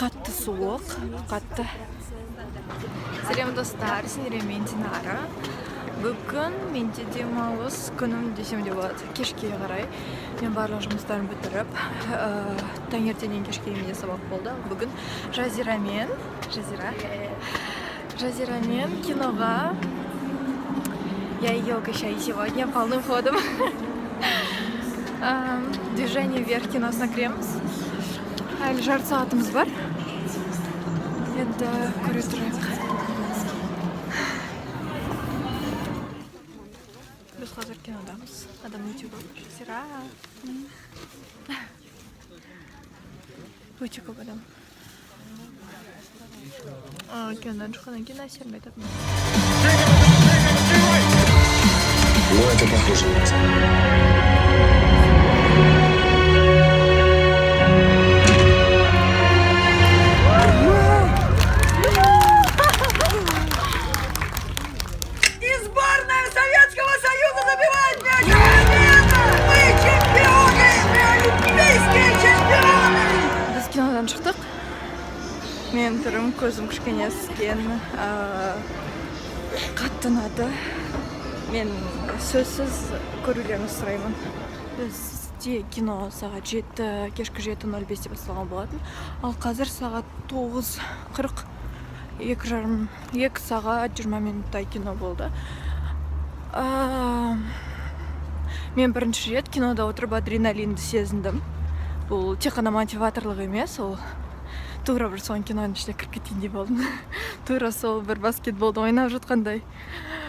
Қатты суық, қатты. Сәлем, достар, сендермен мен, Динара. Бүгін менде демалыс күнім десем де болады. Кешке қарай мен барлық жұмыстарын бітіріп, таңертеңнен кешке менде сабақ болды. Бүгін Жазирамен, Жазирамен киноға. Я ее угощаю сегодня полным ходом. «Движение вверх» киносына кіреміз. Әлі жарты сағатымыз бар. Енді көре тұрайық. Біз қазір кинодамыз. Адам өте көп. Жазира. Өте көп адам. Кинодан шыққаннан кейін әсерімді айтатын. Ну, это похоже на. И сборная Советского Союза забивает мяч! Победа! Мы чемпионы! Мы олимпийские чемпионы! Біз кинодан шықтық. Мен түрім, көзім кішкене іскен. Қатты ұнады. Мен сөзсіз көрулеріңізді сұраймын. Бізде кино сағат 7, кешкі 7:05-те басталған болатын. Ал қазір сағат 9:40, 2:30, 2 сағат 20 минуттай кино болды. Мен бірінші рет кинода отырып адреналинді сезіндім. Бұл тек қана мотиваторлық емес, ол тура бір соның киноның ішіне кіріп кеткендей болдым. Тура сол бір баскетболды ойнап жатқандай.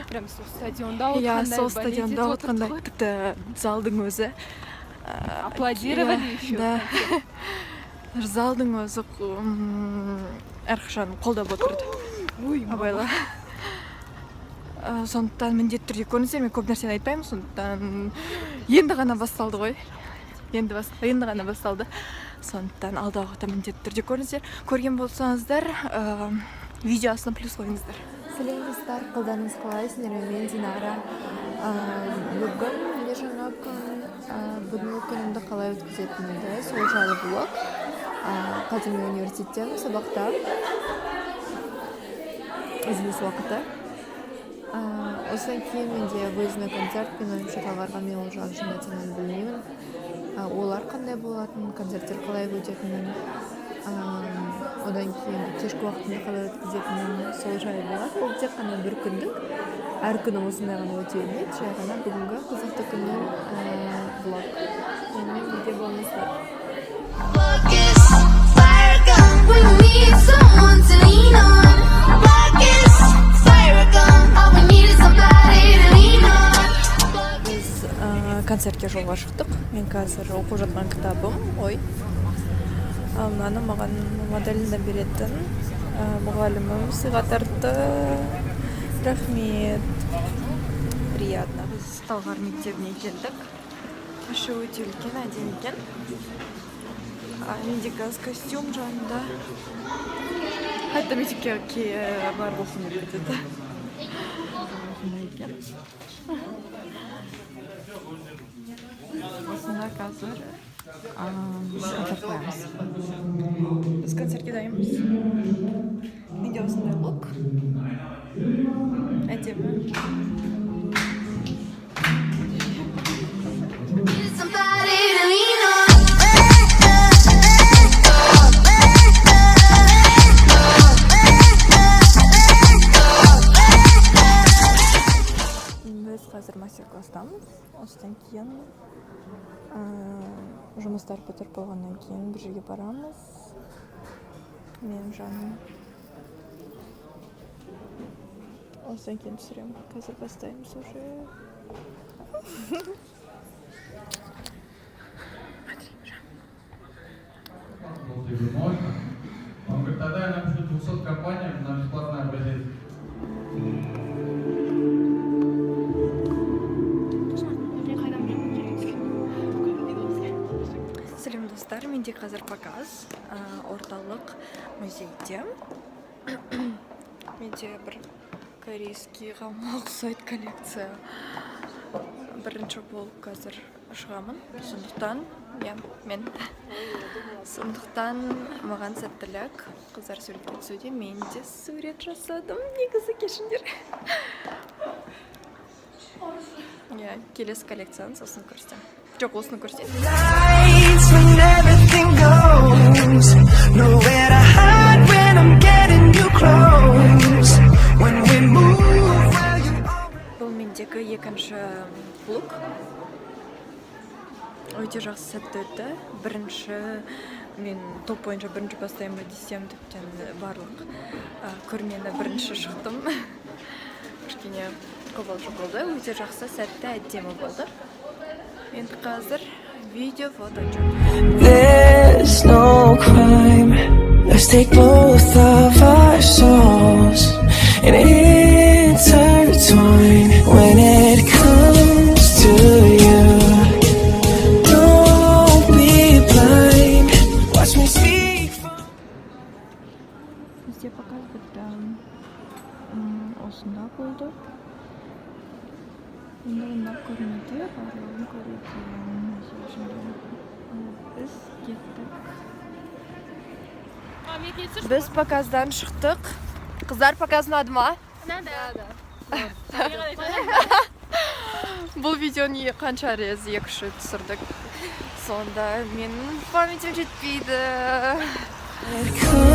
Прям сол стадионда Иә, отырғандай, сол болеть стадионда етіп отырғандай. отырдық қой. Тіпті залдың өзі Аплодировали иә, еще. Да. Залдың өзі әрқашан қолдап отырды. Ой, Абайла. Сондықтан міндетті түрде көріңіздер. Мен көп нәрсені айтпаймын, сондықтан енді ғана басталды ғой. Енді ғана басталды. Сондықтан алдағы уақытта міндетті түрде көріңіздер. Көрген болсаңыздар, видео астына плюс қойыңыздар. Сәлем, достар, қалдарыңыз қалай? Сіздермен мен, Динара. Бүгін менде жаңа күн, бүгінгі күнімді қалай өткізетінімді сол жайлы влог. Қазір мен университеттемін, сабақта. Үзіліс уақыты. Осыдан кейін менде выездной концерт, менің ойымша, Талғарға. Мен ол жағын шын айтсам әлі білмеймін. Олар қандай болатынын, концерттер қалай өтетінін, одан кейін кешкі уақытымды қалай өткізетінім сол жайлы болады. Бұл тек қана бір күндік, әр күнім осындай ғана өте бермейді, жай ғана бүгінгі қызықты күннен влог. Менімен бірге болыңыздар. Focus, fire gun. We need someone to lean on. Focus, fire gun. All we need is somebody to lean on. Біз концертке жолға шықтық. Мен қазір оқып жатқан кітабым ой, мынаны маған модельді беретін мұғалімім сыйға тартты. Рахмет, приятно. Біз Талғар мектебіне келдік. Іші өте үлкен, әдемі екен. Менде қазір костюм жанында. Қайта мектепке барып оқығым келіп кетеді. Осындай екен. Осында қазір концерт қоямыз. Біз концертке дайынбыз. Менде осындай лук, әдемі. Need somebody to lean on. Біз қазір мастер класстамыз. Осыдан кейін жұмыстар бітіріп болғаннан кейін бір жерге барамыз. Менің жаным. Осыдан кейін түсіремін. Қазір бастаймыз уже. Смотри, Жан. Я говорю: «Можно». Он говорит: «Тогда я напишу 200 компаниям на бесплатный образец». Сәлем, достар, менде қазір показ орталық музейде. Менде бір корейский ға ұқсайды коллекция. Бірінші болып қазір шығамын, сондықтан Иә, мен. Сондықтан маған сәттілік. Қыздар суретке түсуде, мен де сурет жасадым негізі, кешіңдер. Иә, келесі коллекцияны сосын көрсетемін. Жоқ, осыны көрсетемін. Lights when everything goes. Nowhere to hide when I'm getting you close. When we move, well, you Бұл мендегі екінші лук. Өте жақсы, сәтті өтті. Бірінші мен топ бойынша бірінші бастаймын ба десем, тіптен барлық көрмені бірінші шықтым. Кішкене қобалжу болды. Өте жақсы, сәтті, әдемі болды. Енді қазір видео, фото отчет. There's no crime. Let's take both of our souls and intertwine. When it comes to you, don't be blind. Watch me speak. Бізде показ бітті. Осында болды. Енді мына көрмеде барлығын көруге. Ал біз кеттік. Біз показдан шықтық. Қыздар, показ ұнады ма? Ұнады. Бұл видеоны қанша рет, екі үш рет түсірдік. Сонда менің памятім жетпейді. It comes